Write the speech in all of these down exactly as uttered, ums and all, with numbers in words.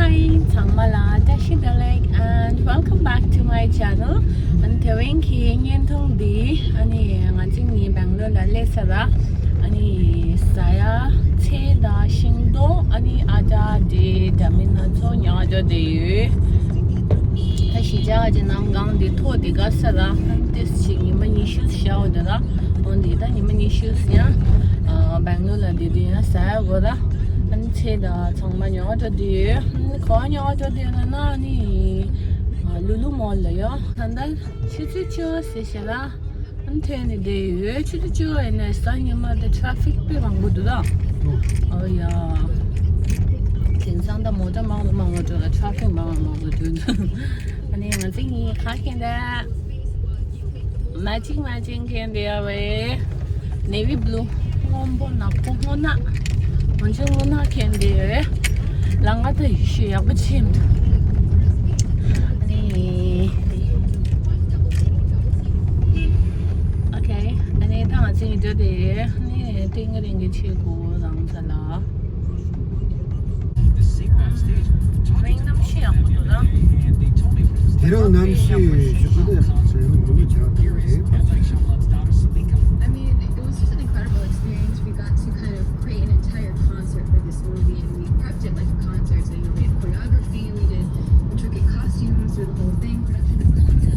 Hi, ཚང་མ་ལ་བཀྲ་ཤིས་བདེ་ལེགས། And welcome back to my channel. ཨ་ནི་དེ་རིང་གི་བརྙན་ཐུང་འདི་ཨ་ནི་ང་གཅིག་ནི་སྦེང་ལོར་ལ་སླེབས་ས་ར། ཨ་ནི་ཟ་ཡ་ཚལ་དང་ཤིང་ཏོག་ཨ་ནི་ཨ་ཅག་འདི་འདྲ་མིན་སྣ་ཚོགས་ཉོ་འགྲོ་བསྡད་ཡོད། ད་གཞིས་ཆགས་ཀྱི་ནང་གང་འདི་ཐོག་འདི་ག་ས་ར། ཨ་ནི་ཏིས་ཅིག་ཉི་མ་ཉི་ཤུ་བཞག་འོ་དེ་ར། འོ་འདི་ད་ཉི་མ་ཉི་ཤུ་ཡང་ཨ་སྦེང་ལོར་ལ་འདི་འདི་ཡང་ཟ་ཡ་དགོས་ར། ཨ་ནི་ཚལ་དང་ཚང་མ་ཉོ་འགྲོ་བསྡད་ཡོད། ཨ་ནི་ག་པར་ཉོ་འགྲོ་བསྡད་ཡོད་ལབ་ན་ཨ་ནི་ཨ་ལུ་ལུ་མོལ་ལ་ཡོད། ད་ལྟ་ཆུ་ཚོད་བཅུ་ཟེར་བྱས་ར། ཨ་ནི་ཐོན་ནས་བསྡད་ཡོད། ཆུ་ཚོད་བཅུ་ཡིན་ནའི་གཟའ་ཉི་མ་དེ་ཊ་རེ་ཕིག་དཔེ་མང་པོ་འདུག་ད། ཨོ་ཡ། དེང་སང་ད་མོ་ཊ་མང་པོ་མང་པོ་འགྲོ་ལ་ཊ་རེ་ཕིག་མང་པོ་མང་པོ་འགྲོ་འདུག་ཨ་ནི་ང་ཚོ་གཉིས་ག་གྱོན་བསྡད། མེ་ཅིང་མེ་ཅིང་གྱོན་བསྡད་ཡོད་པས། ནེ་བི་བྷུ་ལུ། སྔོན་པོ་ནག་པོ་སྔོ་ནག་འོན་ཀྱང་སྔོ་ནག་གྱོན་བསྡད་ཡོད། ལམ་ཁ་ད་ཡེ་ཤེས་ཡག་པོ་ཆེ་འདུག་ཨ་ནི། ཨོ་ཁེ། ཨ་ནི་ད་ང་ཚོ་ཡིན་འགྲོ་དེ། ཨ་ནི་ཏིང་ངེ་རིང་གི་ཆེད་དུ་རང་ས་ལ། རིང་གནམ་གཤིས་ཡག་པོ་འདུག་ད། དེ་རིང་གནམ་གཤིས་ཞུ་གི་འདུག་རིང་ངོ་མ་བྱ་བ་དང་རེད། I mean, it was just an incredible experience. We got to kind of create an entire concert for this movie, and we prepped it like a concert. So, you know, we had choreography, we did intricate costumes, through the whole thing, production.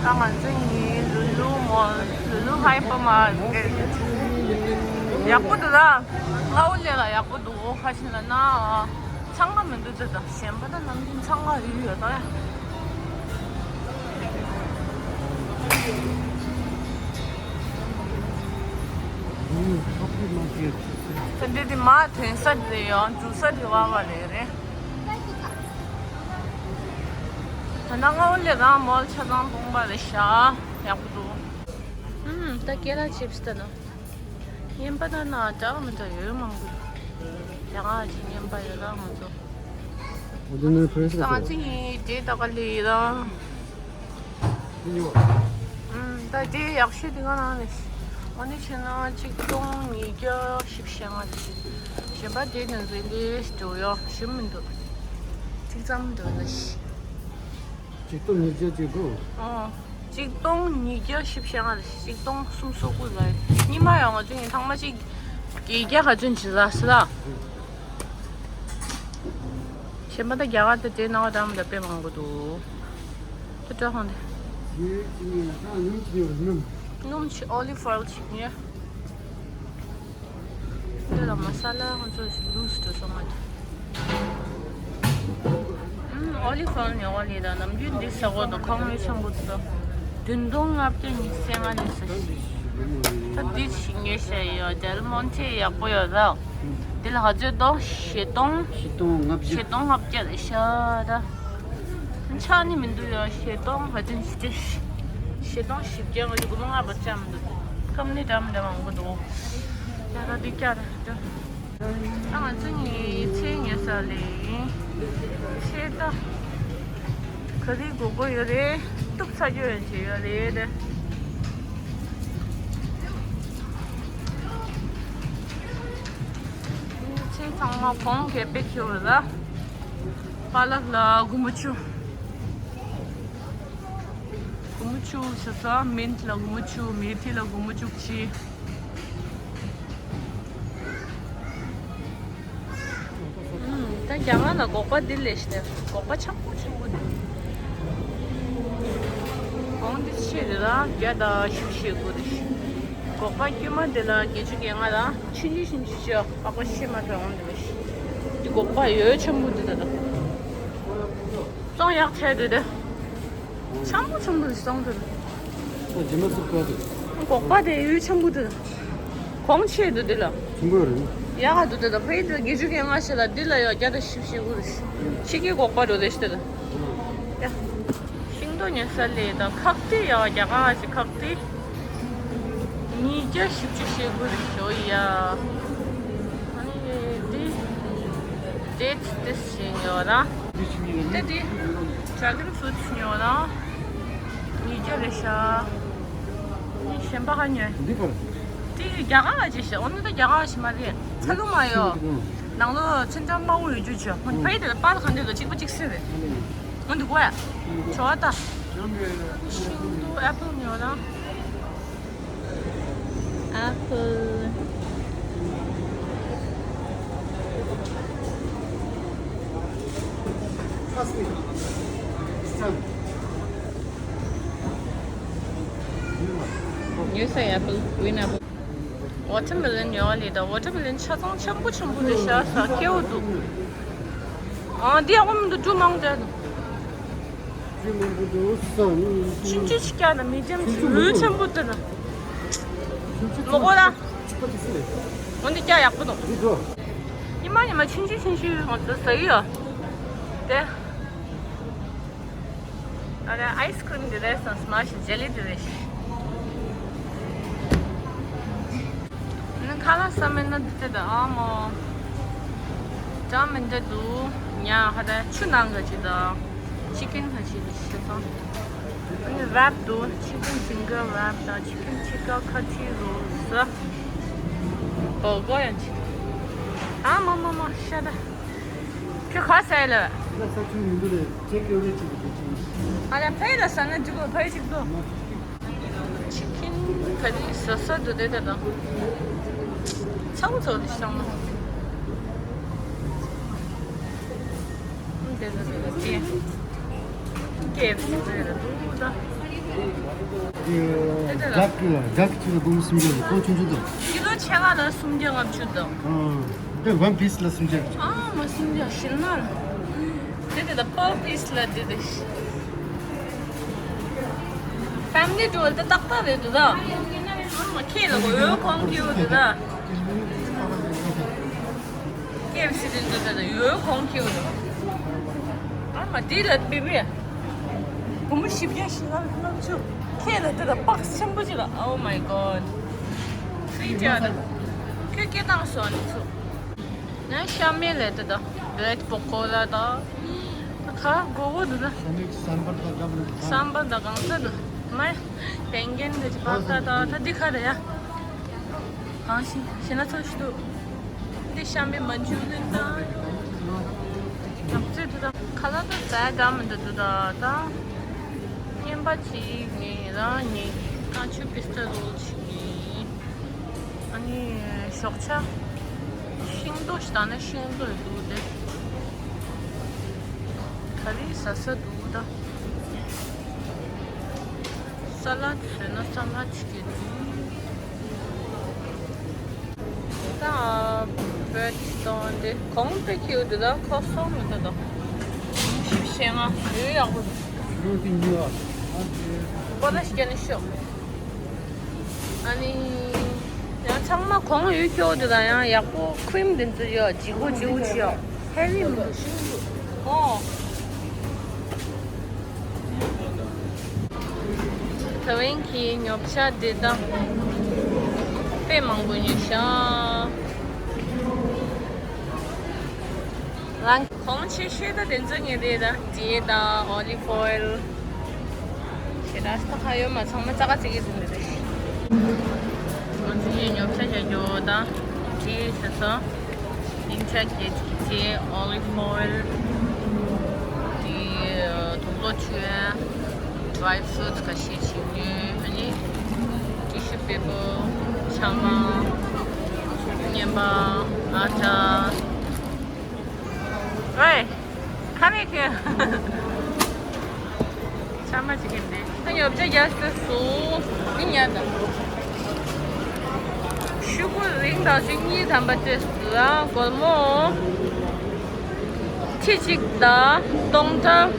ད་ང་ཚོ་ཡིན་ལུ་ལུ་མོལ། ལུ་ལུ་ཧའི་པར་མར་ཀེཊ། ཡག་པོ་འདུག་ད། ང་འོ་ལེ་ལ་ཡག་པོ་འདུག་ཁ་ཤས་ལ་ན། ཚང་མ་མི་འདུག་ཅེས་དང་གཞན་པ་དང་ནམ་རྒྱུན་ཚང་མ་ཡོད་ཡོད་ད། ད་འདི་དེ་མ་ཐོན་ས་དེ་ཡང་འཛུལ་ས་དེ་བ་བ་རེད་རེད། ད་ནང་ང་འོ་ལེ་རང་མོལ་ཆ་ཚང་སྟོང་པ་རེད་ཤག་ཡག་པོ་འདུག་ཨུམ། ད་ཀེ་ར་ཆིབ་སི་ད་ནོ། རྔན་པ་ད་ན་འདྲ་མི་འདྲ་ཡོད་མང་པོ། ཡ་ང་ཅི་རྔན་པ་ཡོད་ད་ང་ཚོ། ད་ང་ཚོ་ཡིན་དེ་ད་ག་ལེ་ཡིན་ད། ཨུམ། ད་དེ་ཡག་ཤོས་དེ་ག་ནང་ནས། འོ་ནི་བྱས་ན་གཅིག་སྟོང་ཉིས་བརྒྱ་བཞི་བཅུ་ཞེ་ལྔ་རེད། གཞན་པ་དེ་ནང་བཞིན་དེ་འགྲོ་ཡག་ཞིམ་མི་འདུག་གཅིག་ཙམ་འགྲོ་ལ་ཤི། གཅིག་སྟོང་ཉིས་བརྒྱ་བཅུ་དགུ། ཨོ། གཅིག་སྟོང་ཉིས་བརྒྱ་བཞི་བཅུ་ཞེ་ལྔ་རེད། གཅིག་སྟོང་གསུམ་སོ་དགུ་ལ་རེད། སྔོན་མ་ཡང་ང་ཚོ་ཡིན་ཐང་མ་གཅིག་བརྒྱད་བརྒྱ་ག་ཚོད་ཅིག་ལ་སི་ལ། གཞན་པ་ད་རྒྱ་གར་དུ་དེ་ནང་འགྲམ་ད་དཔེ་མང་པོ་འདུག་ད་ཅོ་ཧོང་དེ། ཡོད་ཅི་ནས་ད་ཉིན་གཅིག་ཡོད་སྣུམ། སྣུམ་ཆེ་ཨོ་ལིབ་ཨོ་ཡལ་ཆེ་ཉེ། འདི་ལ་མ་ས་ལ་ང་ཚོ་ཞིག་ལུས་འགྲོ་སོང་ང་། ཨུམ། ཨོ་ལིབ་ཨོ་ཡལ་ནས་ཨོ་ལི་དང་ནམ་རྒྱུན་འདི་ཟ་གོ་དང་ཁོང་མོའི་ཆང་བུ་དེ་ཚོ། བདུན་སྟོང་ལྔ་བརྒྱ་ཉི་ཤུ་རྩ་ལྔ་ལས་ཟ་ཞིག་ད་འདི་ཞིག་ངས་བཤད་ཡོད། ཌེལ་མོན་ཊེ་ཡག་པོ་ཡོད་ད། འདི་ལ་ག་ཚོད་གཏོང་། བཞི་སྟོང་། བཞི་སྟོང་ལྔ་བརྒྱ། བཞི་སྟོང་ལྔ་བརྒྱ་རེད་ཤག་ད། ཆག་ནི་མི་འདུག་ཡ། བཞི་སྟོང་ག་ཚོད་ཅི་སྟེ། བཞི་སྟོང་བཞི་བརྒྱ་ང་ཚོ་དགུ་སྟོང་ལྔ་བར་ཆག་མི་འདུག་སྐམ་ནི་འདྲ་མི་འདྲ་མང་པོ་འདུག་ཡ་ད་འདི་བསྐྱར་ད། ད་ང་ཚོ་གཉིས་ཚལ་ཉོ་ས་ལ་ཡིན། ཚལ་ད། ག་རེ་དགོས་དགོས་ཡོད་རེད། གཏུབ་ཚར་རྒྱུ་ཡོད་ཅེས་ཡོད་རེད། ཚལ་ཚང་མ་གོང་གས་པེ་ཁྱེར་བ་ལ། པ་ལག་ལ་སྒོར་མོ་བཅུ། སྒོར་མོ་བཅུ་ཟེར་ས། མིན་ཊི་ལ་སྒོར་མོ་བཅུ། མེ་ཐི་ལ་སྒོར་མོ་བཅུ་གཅིག་ཨུམ། ད་རྒྱ་གར་ལ་སྒོག་པ་འདི་ལས་ཤི་ནས་སྒོག་པ་ཆག་པོ་ཆེན་པོ་འདུག་གོང་འདི་ཆེ་རེད་ལ་བརྒྱ་དང་བཞི་བཅུ་ཞེ་དགུ་རེད། སྒོག་པ་དཀྱུས་མ་དེ་ལ་བརྒྱད་ཅུ་གྱ་ལྔ་དང་ཆུང་ཆུང་ཆུང་ཆུང་ཞིག་པགས་པ་ཤི་མ་དྲག་འོང་དེ་ལ་ཤི། དེ་སྒོག་པ་ཡོད་ཆེན་པོ་དེ་དང་། བཙོང་ཡག་བྱས་དེ་དེ། ཆེན་པོ་ཆེན་པོ་དེ་བཙོང་དེ། ཨ་ཇི་མ་སུ་ཁ་དེ། སྒོག་པ་དེ་ཡོད་ཆེན་པོ་དེ། གོང་ཆེ་དེ་དེ་ལ། ཆེན་པོ་རེད། ཡག་ག་དེ་དེ་དང་ཕ་ཡི་དེ་བརྒྱད་ཅུ་གྱ་ལྔ་ཞིག་ལ་འདི་ལ་ཡོད་བརྒྱ་དང་བཞི་བཅུ་ཞེ་དགུ་རེད། ཕྱི་རྒྱལ་སྒོག་པ་འགྲོ་དེ་ཤི་དེ་དང་། ཡ། ཤིང་ཏོག་ཉོ་ས་ལས་དང་ཁག་ཏི་ཡ་རྒྱ་གར་གྱི་ཁག་ཏི། ཉིས་བརྒྱ་བཞི་བཅུ་ཞེ་དགུ་རེད་ཞོ་ཡ། ཨ་ནི་འདི་ཌེ་ཊི་ཏིས་ཞེས་ཉོ་ར། འདི་འདི་ཌྲེ་གོན་ཕུ་རུཊ་ཉོ་ར། ཉིས་བརྒྱ་རེད་ཤག་ཨ་ནི་གཞན་པ་ག་ཉོས། འདི་ག་རེ། འདི་རྒྱ་གར་གྱི་ཤག་འོ་ན་ད་རྒྱ་གར་གྱི་མ་རེད། ཚ་ལུ་མ་ཡོ། ནང་ལོ་ཚན་ཁྲ་དམར་པོ་ཡོད་རྒྱུ་ཆོ། ཧོན་ཕའི་དེ་ལ་པར་གང་དེ་ལ་གཅིག་པ་གཅིག་སེ་རེད། ང་འདི་གོ་ཡ། ཆོ་བ་ད། ཤིང་ཏོག་ཨེ་པལ་ཉོ་ར། ཨེ་པལ། ཉོས་ས་ཨེ་པལ་ཝིན་ཨེ་པལ། ཝ་ཊར་མེ་ལོན་ཡོད་ལེ་ད། ཝ་ཊར་མེ་ལོན་ཆ་ཚང་ཆེན་པོ་ཆེན་པོ་རེད་ཤག་ས་ཁེའུ་འདུག་ཨ་འདི་ཡག་པོ་མི་འདུག་སྤྲུ་མང་དྲགས་འདུག་སྤྲུ་མང་པོ་འདུག་ས། ཆུང་ཆུང་ཞིག་རྒྱག་ན་མི་ལྕམ་ཆུང་ཆུང་ཆུང་ཆེན་པོ་དེ་ན། ཆུང་ཆུང་མོ་གོ་ལ། ཆུ་པ་དེ་སི་ལེ། འོ་འདི་རྒྱག་ཡག་པོ་འདུག་འདི་འགྲོ། ཉི་མ་ཉི་མ་ཆུང་ཆུང་ཆུང་ཆུང་ང་ཚོ་ཟ་གི་ཡོད། དེ། ཨ་རེ་ཨའི་སི་ཁི་རིམ་འདི་རེད་སམ་སི་མ་ཤི་ཇེ་ལི་འདི་རེད་ཤི། ནི་ཁ་ལག་ཟ་མེད་ན་འདི་དེ་དང་ཨ་མོ། འདྲ་མི་འདྲ་འདུག་ཉ་ཧ་ད་ཆུ་ནང་ག་ཅི་དང་། ཆི་ཀན་ཧ་ཅི་ཞི་སོང་། ཨ་ནི་རེབ་འདུག་ཆི་ཀན་ཇིང་གར་རེབ་དང་ཆི་ཀན་ཊི་ཀ་ཁ་ཐི་རོལ་ཟ། བོ་གོ་ཡང་ཅི། ཨ་མོ་མོ་མོ་ཤ་ད། ཁྱོད་ག་ས་ཡ་ལ། ང་ས་ཆུང་མི་འདུག་ལས་ཅེ་ཀེ་རེ་ཅིག་འདུག་ཅིང་། ཨ་ལ་ཕའི་ལ་ས་ན་འཇུག་གོ་ཕའི་ཅིག་ཏུ། ཆི་ཀན་ཁ་རི་ཟ་ས་འདུག་དེ་དེ་དང་། ཚ་བོ་ཚ་བོ་དེ་ཤང་མ། དེ་དེ་དེ་དེ། ཀེ་ཨེཕ་སི་དེ་དེ་འདུག་ད། ཌག་ཌག་ཅིག་ལ་སྒོར་མོ་སུམ་བརྒྱ་ལ་ཁོ་ཆུང་ཆུང་དང་། ཀི་ལོ་ཕྱེད་ཀ་ལ་སུམ་བརྒྱ་ལྔ་བཅུ་དང་། ཨ། དེ་ཝན་པིས་ལ་སུམ་བརྒྱ་ལ། ཨ་མ་སུམ་བརྒྱ་ཞིམ་ན། དེ་དེ་ད་པར་པིས་ལ་དེ་དེ། ཕེ་མི་ལི་ཊུར་དེ་ཏག་ཏག་རེད་འདུག་ད། ཨ་མ་ཁྱེད་ལ་གོ་ཡོད་ཁོང་ཁྱེད་འདུག་ད། ཀེ་ཨེཕ་སི་དེ་འདུག་ད་ཡོད་ཁོང་ཁྱེད་འདུག་ཨ་མ་དེ་ལ་བི་བི། སྒོར་མོ་བཞི་བརྒྱ་ཞིག་ལ་ལྔ་བཅུ། ཁྱེད་ལ་དེ་ལ་པགས་ཆེན་པོ་ཅིག་ལ། Oh my god. ཧྥི་ཅར་ད། ཁྱོད་སྐད་བཏང་སོང་ནི་ཚོ། ན་ཤ་མེད་ལས་དེ་ད། བྲེད་པོ་ཀོ་ལ་ད། ཁ་གོ་གོ་དེ་ད། ཤ་མེད་སམ་བར་དང་སྒམ་རེད། སམ་བར་དང་གང་ས་དེ། མ་ཡ། བེང་གན་དེ་ཅི་པགས་ད་ད་ད་འདི་ཁ་རེད་ཡ། གང་ཞིག་ཞེ་ན་ཚོ་ཞིག་འདུག་འདི་ཤ་མེད་མ་འཇུ་ལེན་ད། ཡག་ཚོད་དེ་ད། ཁ་ལག་ད་ཟ་དགའ་མི་འདུག་དེ་ད་ད། རྔན་པ་ཅིག་ངས་རང་ཉིད་ཀ་ཆུ་པིས་ཏ་རོལ་ཅིག་ངས། ཨ་ནི་ཞོགས་ཇ། ཤིང་ཏོག་ཞིག་ད་ནི་ཤིང་ཏོག་ཡོད་འདུག་དེ། ག་རེ་ཟ་ས་འདུག་ད། ས་ལད་ཟོས་ན་ས་ལད་ཅིག་གི་འདུག་ད་བེད་སྟོན་དེ་གོང་དེ་ཁྱེར་འདུག་ད་ཁོ་སོང་མི་འདུག་ད། ཞིབ་བཤད་ང་ཡོད་ཡག་པོ་འདུག་ལོ་དེ་ཉོ་བ། པོ་ལ་ཞིག་ནི་ཤོག་ཨ་ནི། ཡང་ཚང་མ་གོང་ཡོད་སྐྱོ་འདི་ལ་ཡང་ཡག་པོ་ཁུ་རིམ་འདི་ཚོ་ཡོད་ལྗིད་ཁོག་ལྗིད་ཁོག་ཅིག་ཡོད་ཧེ་བི་མི་འདུག་ཤིན་ཏུ་ཨོ། ད་བན་གྱི་ཉོ་ཆ་འདི་དག་དཔེ་མང་པོ་ཉོས་ཤག་རང་གོང་ཆེ་ཤོས་ད་དེ་ཚོ་ངས་རེད་ད། ཇེ་དང་ཨོ་ལིབ་ཨོ་ཡལ། ཞེ་དྲག་ད་ཁ་ཡོད་མ་ཚང་མ་ཙག་ཙིག་གི་ཟིན་རེད། ང་ཚོ་ཡི་ཉོ་ཆ་རྒྱག་རྒྱུ་ད་ཇེ་ཟེར་སོང་། སྙིང་ཆ་རྒྱས་ཀྱི་ཇེ་ཨོ་ལིབ་ཨོ་ཡལ། དེ་དུག་ལོག་ཆུ། ཌ་རའི་ཕུ་རུཊ་ཁ་ཤས་ཅིག་ཉོས། ཨ་ནི་ཊི་ཤུ་པེ་པར། ཕྱགས་མ། རྔན་པ། ཨ་ཅར། ཝེ། ཁ་མེད་ཁྱོད། ཕྱགས་མ་ཅིག་གིན་ཏེ། ཨ་ཉོ་ཆ་རྒྱག་ས་སུ། མི་ཉར་དང་། ཞག་ཞུ་གཉིས་ཐམ་པ་སྤྲད་སོང་ལ་སྒོར་མོ་ཁྲི་གཅིག་དང་སྟོང་ཕྲག་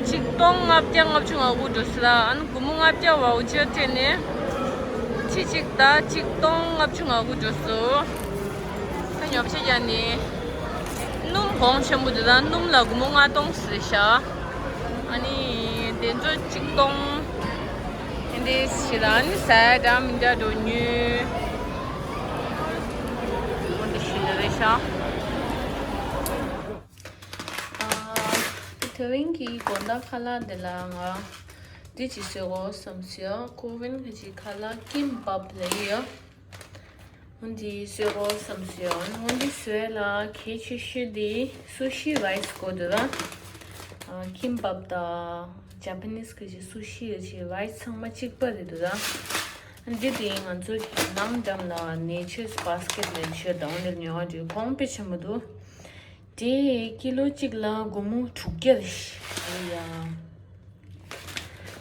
གཅིག་སྟོང་ལྔ་བརྒྱ་ལྔ་བཅུ་ང་དགུ་འགྲོ་སོང་ལ། ཨ་ནི་སྒོར་མོ་ལྔ་བརྒྱ་ཝའུ་ཅར་སྤྲད་ནས་ཁྲི་གཅིག་དང་གཅིག་སྟོང་ལྔ་བཅུ་ང་དགུ་འགྲོ་སོང་། ད་ཉོ་ཆ་རྒྱག་ནས་སྣུམ་གོང་ཆེན་པོ་དེ་དང་སྣུམ་ལ་སྒོར་མོ་ལྔ་སྟོང་ཟེར་ཤག་ཨ་ནི་དེ་ཚོ་གཅིག་སྟོང་དེ་འདྲས་ཞིག་ལ། ཨ་ནི་ཟ་ཡ་འདྲ་མི་འདྲ་འགྲོ་ཉོས། འོ་འདི་ཞིག་ལ་རེད་ཤག་ཨ། དེ་དེ་རིང་གི་དགོང་དག་ཁ་ལག་འདི་ལ་ང་འདི་ཅིག་བཟོས་གོ་བསམ་སོང་། ཀོ་རི་ཡན་གྱི་ཁ་ལག་ཀིམ་བབ་ལབ་ཀྱི་ཡོད། འོ་འདི་བཟོས་གོ་བསམ་སོང་། འོ་འདི་བཟོས་ལ་གལ་ཆེ་ཤོས་འདི་སུ་ཤི་རའི་སི་དགོས་འདུག་ད། ཨ། ཀིམ་བབ་དང་ཇ་པ་ནིས་གི་ཅིག་སུ་ཤི་གི་ཅིག་རའི་སི་ཚང་མ་གཅིག་པ་རེད་འདུག་ད། འདི་དེ་ང་ཚོ་གི་ནང་འགྲམ་ལ་Nature's Basket ལབ་ཅིག་ཡོད་ད། འོ་འདི་ཉོ་བ་འདི་གོང་དཔེ་ཆེན་པོ་འདུག་དེ་ཀི་ལོ་གཅིག་ལ་སྒོར་མོ་དྲུག་བརྒྱ་རེད་ཤག་ཨ་ཡ།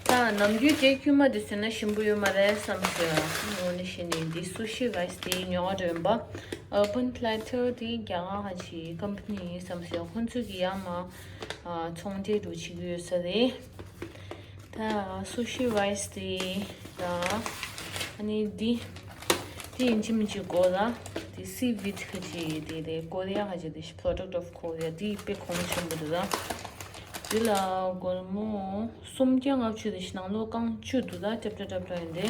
ད་ནམ་རྒྱུན་དེ་དཀྱུས་མ་དེ་ཟོས་ན་ཞིམ་པོ་ཡོད་མ་རེད་བསམ་སོང་། འོ་ནི་ཤི་ནི་འདི་སུ་ཤི་རའི་སི་དེ་ཉོ་བ་འདྲ་ཡིན་པ། Urban Platter དེ་རྒྱ་གར་ཧ་ཅིག་ཀམ་པ་ནི་ཡིན་བསམ་སོང་། ཁོང་ཚོས་ཀྱི་ཡར་མར་ཚོང་འབྲེལ་འདྲ་བྱེད་ཀྱི་ཡོད་ས་རེད། ད་སུ་ཤི་རའི་སི་དེ་ད་ཨ་ནི་འདི་དེ་ཡིན་གཅིག་མིན་གཅིག་དགོས་ལ། དེ་སི་ཝིད་ཁ་ཅིག་དེ་རེད། ཀོ་རི་ཡ་ཁ་ཅིག་དེ་Product of Korea དེ་དཔེ་གོང་ཆེན་པོ་འདུག་ད། དེ་ལ་སྒོར་མོ་སུམ་བརྒྱ་ལྔ་བཅུ་དེ་ཞིག་ནང་ལོགས་རྐང་བཅུ་འདུག་ད། ཀྲབ་ཀྲབ་ཀྲབ་ཀྲབ་ཡིན་ཏེ།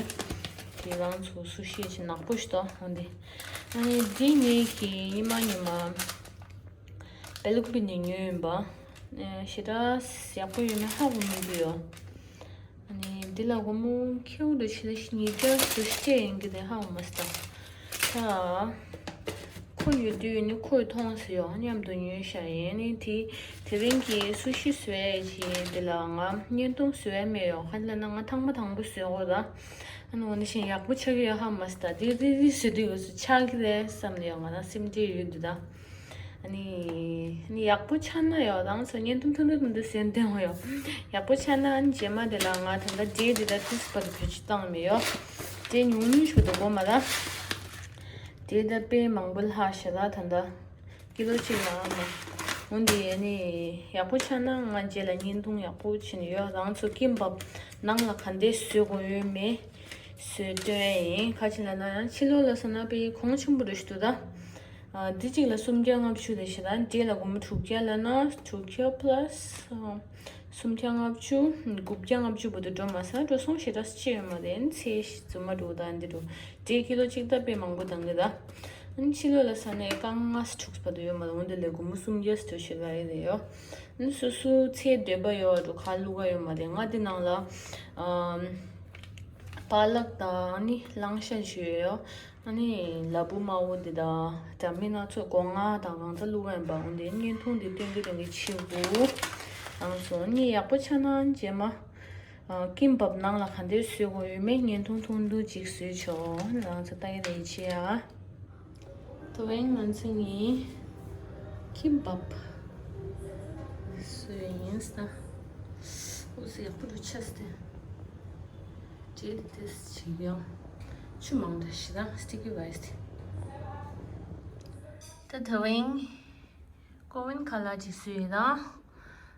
དེ་རང་ཚོ་སུ་ཤི་ཅིག་ནག་པོ་ཞིག་ཏོ་འོ་འདི། ཨ་ནི་འདི་ངེད་ཀྱི་ཉི་མ་ཉི་མ་བེལ་ཀོབ་ནས་ཉོས་ཡིན་པ། ཨ། ཞེ་དྲག་ཡག་པོ་ཡོད་མེད་ཧ་གོ་མི་འདུག་ཡོ། ཨ་ནི་འདི་ལ་སྒོར་མོ་ཁེའུ་འདྲ་ཆེ་ལ་ཉིས་བརྒྱ་ཙམ་སྤྲད་ཡིན་གྱི་རེད་ཧ་གོ་མ་སོང་། ད་ཁོ་ཡོད་དུས་ནི་ཁོས་མཐོང་སོང་ཡོ། མཉམ་དུ་ཉོས་ཤག་ཡིན་ནི་དེ་དེ་རིང་གི་སུ་ཤི་བཟོས་ཀྱི་འདི་ལ་ང་བརྙན་ཐུང་བཟོས་མེད་ཡོ། ག་རེ་ལབ་ན་ང་ཐེངས་མ་དང་པོ་བཟོས་གོ་ད། ཨ་ནི་འོ་ནི་བཞིན་ཡག་པོ་ཆགས་ཀྱི་ཡོད་ཧ་མ་སོང་། ད་དེ་རི་རི་བཟོས་དུས་འོ་སུ་ཆགས་ཀྱི་རེད་བསམ་ནས་ཡོ། ང་རང་སེམས་ཁྲལ་ཡོད་འདུག་ད། ཨ་ནི་ཨ་ནི་ཡག་པོ་ཆགས་ན་ཡོ། རང་ཚོ་བརྙན་ཐུང་ཐུང་ཐུང་ཐུང་ཐུང་བཟོས་འདོན་གོ་ཡོ། ཡག་པོ་ཆགས་ན་ཨ་ནི་རྗེས་མ་དེ་ལ་ང་ད་ལྟ་འབྲས་འདི་ད་ཏིས་པར་བེད་སྤྱོད་བཏང་མེད་ཡོ། འབྲས་ཉུང་ཉུང་ཞིག་འདུག་གོ་མ་ད། འབྲས་ད་དཔེ་མང་པོ་ལྷག་ཤག་ད་ད་ལྟ་ཀི་ལོ་གཅིག་ལ་ཨ་མ། འོན་ཏེ་ཨ་ནི་ཡག་པོ་ཆགས་ན་ང་རྗེས་ལ་བརྙན་ཐུང་ཡག་པོ་བྱེད་ནི་ཡོ། རང་ཚོ་ཀིམ་བབ་ནང་ལ་ག་འདྲས་བཟོས་དགོས་ཡོད་མེད་བཟོས་སྟོན་ཡ་ཡིན། ག་ཅི་ལབ་ན་ཕྱི་ལོགས་ལ་ཟ་ན་དཔེ་གོང་ཆེན་པོ་རེད་ཞུ་འདུག་ད། ཨ། འདི་གཅིག་ལ་སུམ་བརྒྱ་ལྔ་བཅུ་རེད་ཤག་ད། འབྲས་ལ་སྒོར་མོ་དྲུག་བརྒྱ་ལབ་ན་དྲུག་བརྒྱ་པ་ལ་སི་སུམ་བརྒྱ་ལྔ་བཅུ། དགུ་བརྒྱ་ལྔ་བཅུ་བར་དུ་འགྲོ་མ་སོང་། འགྲོ་སོང་ཞེ་དྲག་ཅི་ཡོད་མ་རེད། ཚེ་རྫུན་མ་འགྲོ་ད་འདི་འགྲོ། འབྲས་ཀི་ལོ་གཅིག་ད་དཔེ་མང་པོ་འདང་གི་ད། ཨ་ནི་ཕྱི་ལོགས་ལ་ཟ་ནས་རྐང་ལྔ་དྲུག་བར་དུ་ཡོད་མ་རེད། འོན་ཏེ་ལས་སྒོར་མོ་སུམ་བརྒྱ་ཙམ་ཞིག་ལ་ཡོད་རེད་ཡོ། ཨ་ནི་སོ་སོའི་ཚེ་འདོད་པ་ཡོད་འགྲོ་ག་བླུག་ག་ཡོད་མ་རེད། ང་འདི་ནང་ལ་ཨམ། པ་ལག་དང་ཨ་ནི་གླང་ཤ་བཞོས་ཡོ། ཨ་ནི་ལ་ཕུག་དམར་པོ་འདི་དང་འདྲ་མིན་སྣ་ཚོགས་སྒོ་ང་དང་གང་ཚ་བླུག་ག་ཡིན་པ། འོན་ཏེ་བརྙན་ཐུང་འདི་སྟོན་གི་སྟོན་གི་ཕྱིར་དུ། རང་ཚོ་ཨ་ནི་ཡག་པོ་ཆགས་ན་རྗེས་མ། ཨ། ཀིམ་བབ་ནང་ལ་ག་འདྲས་བཟོས་དགོས་ཡོད་མེད་བརྙན་ཐུང་ཐུང་ཐུང་ཅིག་བཟོས་ཆོག་རང་ཚོ་ལྟ་ཡི་རེད་ཆེ་ཨ། དེ་བས་ང་ཚོ་ནི་ཀིམ་བབ་བཟོས་ཡིན་ས། འོ་ཟེ་ཡག་པོ་འདུག་ཆ་སྟེ། འབྲས་དེ་དེ་ཞིག་ཡོང་། ཆུ་མང་དྲགས་ཤི་ད་སི་ཊི་ཀི་རའི་སི་དེ། ད་དེ་བས། ཀོ་ཝིན་ཁ་ལག་ཅིག་བཟོས་ཡོད་ད།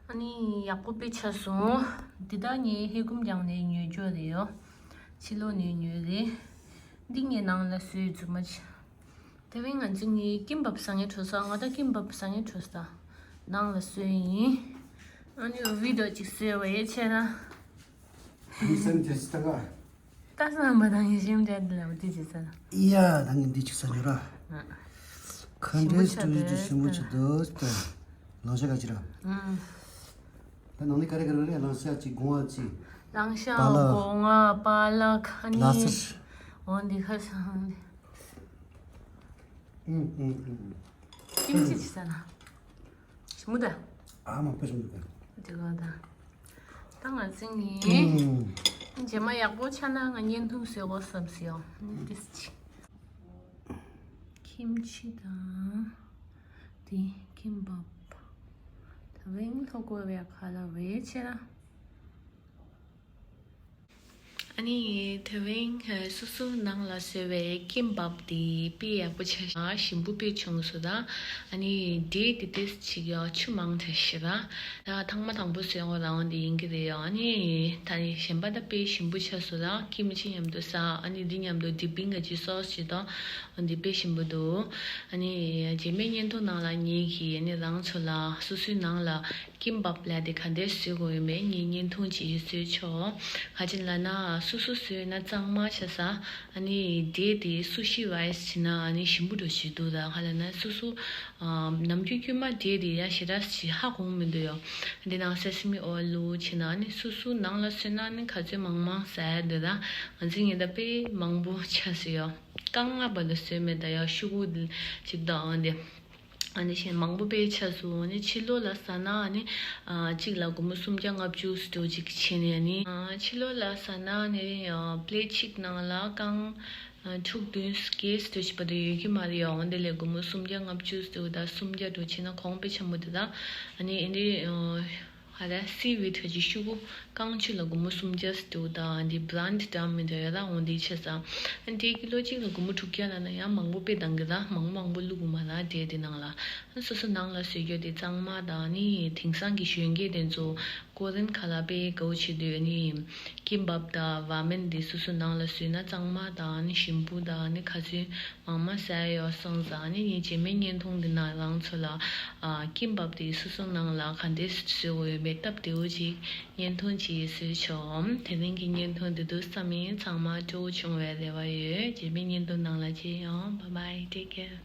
ཨ་ནི་ཡག་པོ་དཔེ་ཆགས་སོང་། འདི་དག་ངས་ཧེ་ཀུམ་རྒྱང་ནས་ཉོས་འཇོག་རེད་ཡོ། ཕྱི་ལོགས་ནས་ཉོས་རེད། འདི་ངས་ནང་ལ་བཟོས་རྫུན་མ་ཅིག་དེ་བས་ང་ཚོ་ངས་ཀིམ་བབ་ཟ་ངེས་བྲོ་ས། ང་ད་ཀིམ་བབ་ཟ་ངེས་བྲོ་ས། ནང་ལ་བཟོས་ཡིན། ཨ་ནི་བི་ཌི་ཡོ་ཅིག་བཟོས་བ་ཡེ་ཆེ་ན། ཨ་ནི་སེམས་ཅན་སྟ་ག་ད་བསམ་པ་དང་ཡིད་བཞིན་འདྲ་འདི་ལ་འདི་ཅི་ཟེར། ཡ་ད་ངས་འདི་ཅིག་ཟ་ཉོ་ར། ཨ། ཁ་འདྲེས་ཞིམ་པོ་ཆགས་ཏུ་ཞིམ་པོ་ཆགས་འདུག་ཟེར། ལང་ཤ་ག་ཅི་ར། ཨ། ད་ནང་ནས་ག་རེ་ག་རེ་རེད། ལང་ཤ་ཅིག་སྒོ་ང་ཅིག་ལང་ཤ། པ་ལག་སྒོ་ང་། པ་ལག་ཨ་ནི། ལ་སིར། འོ་འདི་ཁ་སང་འདི། ཨུམ་ཨུམ་ཨུམ། ཀིམ་ཅི་ཅི་ཟ་ན། ཞིམ་པོ་ད། ཨ་མ་དཔེ་ཞིམ་པོ་འདུག་དེ་ག་ད། ད་ང་ཚོ་ནི། ཨུམ། རྗེས་མ་ཡག་པོ་ཆགས་ན་ང་བརྙན་ཐུང་བཟོས་དགོས་བསམ་སོང་། ཏིས་ཅི། ཁིམ་ཆི་དང་། དེ་ཁིམ་བབ། ད་བེང་ལྷོ་ཀོ་རི་ཡ་ཁ་ལག་བེ་ཆེ་ར། ཨ་ནི་དེ་རིང་སོ་སོའི་ནང་ལ་བཟོས་པའི་ཀིམ་བབ་དེ་དཔེ་ཡག་པོ་ཆགས་ཤག་ཞིམ་པོ་དཔེ་བྱུང་སོང་ད། ཨ་ནི་འབྲས་དེ་ཏོག་ཙམ་ཡང་ཆུ་མང་དྲགས་ཤག་ར། ད་ཐེངས་མ་དང་པོ་བཟོས་ཡོང་རང་དེ་ཡིན་གྱི་རེད་ཡ། ཨ་ནི་ད་ནི་གཞན་པ་ད་དཔེ་ཞིམ་པོ་ཆགས་སོང་ད། ཀིམ་ཅི་མཉམ་དུ་ཟ། ཨ་ནི་འདི་མཉམ་དུ་ཌི་པིང་ག་ཅི་སོ་སི་ཅིག་དང་། འདི་དཔེ་ཞིམ་པོ་འདུག་ཨ་ནི་རྗེས་མའི་བརྙན་ཐུང་ནང་ལ་ངེད་ཀྱིས་ཨ་ནི་རང་ཚོ་ལ་སོ་སོའི་ནང་ལ་ཀིམ་བབ་ལབ་དེ་ག་འདྲས་བཟོ་དགོས་ཡོད་མེད་ངས་བརྙན་ཐུང་ཅིག་བཟོས་ཆོག་ག་ཅི་ལབ་ན་སོ་སོ་བཟོས་ན་གཙང་མ་ཆགས་ས། ཨ་ནི་འབྲས་དེ་སུ་ཤི་རའི་སི་བྱས་ན་ཨ་ནི་ཞིམ་པོ་འགྲོ་བཞིན་འདུག་ད་ག་ལབ་ན་སོ་སོ་ཨ་ནམ་རྒྱུན་དཀྱུས་མ་འབྲས་དེ་ཡ་ཞེ་དྲག་ཞིག་ཧ་གོ་མི་འདུག་ཡ། འདི་ནང་སེ་སི་མི་ཨོ་ཡིལ་བླུགས་བྱས་ན་ཨ་ནི་སོ་སོ་ནང་ལ་བཟོས་ན་ཨ་ནི་ག་ཚོད་མང་མང་ཟ་ཡ་འདུག་ད་ང་ཚོའི་ཉིན་ད་དཔེ་མང་པོ་ཆགས་སོང་ཡ། རྐང་ལྔ་བར་ལ་བཟོས་མེད་ད་ཡ་ཤོག་གུ་ཅིག་དང་དེ། ཨ་ནི་གཞན་མང་པོ་དཔེ་ཆགས་སོང་། ཨ་ནི་ཕྱི་ལོགས་ལ་ཟ་ན་ཨ་ནི་ཨ་གཅིག་ལ་སྒོར་མོ་སུམ་བརྒྱ་ལྔ་བཅུ་ཙམ་ཅིག་བྱས་ནས་ཨ་ནི་ཨ་ཕྱི་ལོགས་ལ་ཟ་ན་ཨ་ནི་ཨ་པི་ལེ་ཊི་གཅིག་ནང་ལ་རྐང་ཨ་དྲུག་བདུན་བརྒྱད་ཙམ་ཅིག་བར་དུ་ཡོད་ཀྱི་མ་རེད་ཡ། འོན་ཏེ་ལས་སྒོར་མོ་སུམ་བརྒྱ་ལྔ་བཅུ་ཙམ་དང་སུམ་བརྒྱ་འགྲོ་བྱས་ན་གོང་དཔེ་ཆེན་པོ་དེ་དང་ཨ་ནི་ཨ་ནི་ཨ། ཧ་ད་སི་ཝིཌ་ཁ་ཅིག་ཤོག་གུ་རྐང་གཅིག་ལ་སྒོར་མོ་སུམ་བརྒྱ་ཙམ་དང་འདི་བྷི་རན་ཌི་འདྲ་མི་འདྲ་ཡོད་ད། འོ་འདི་ཆེ་ས་ཨ་འདི་ཀི་ལོ་གཅིག་ལ་སྒོར་མོ་དྲུག་བརྒྱ་ལབ་ན་ཡང་མང་པོ་དཔེ་འདང་གི་ད། མང་པོ་མང་པོ་བླུག་དགོས་མ་རེད་འབྲས་དེ་ནང་ལ། ཨ་སོ་སོ་ནང་ལ་བཟོས་རྒྱུ་དེ་གཙང་མ་དང་ནི་དེང་སང་གི་གཞོན་སྐྱེས་དེ་ཚོ་ཀོ་རི་ཡན་ཁ་ལག་དཔེ་དགའ་བོ་བྱེད་དུས་ནི་ཀིམ་བབ་དང་ར་མེན་དེ་སོ་སོ་ནང་ལ་བཟོས་ན་གཙང་མ་དང་ནི་ཞིམ་པོ་དང་ནི་ག་ཚོད་མང་མང་ཟ་ཡ་ཡོད་སོང་ཙང་ནི་ངས་རྗེས་མའི་བརྙན་ཐུང་འདི་ནང་རང་ཚོ་ལ་ཨ་ཀིམ་བབ་དེ་སོ་སོ་ནང་ལ་ག་འདྲས་བཟོ་དགོས་ཡོད་མེད་སྟབས་བདེ་བོ་ཅིག་བརྙན་ཐུང་ཅིག་བཟོས་ཆོག་དེ་རིང་གི་བརྙན་ཐུང་འདི་དུས་ཙམ་ཡིན། ཚང་མ་སྤྲོ་བོ་བྱུང་བའི་རེ་བ་ཡོད། རྗེས་མའི་བརྙན་ཐུང་ནང་ལ་མཇལ་ཡོང་། Bye bye, take care.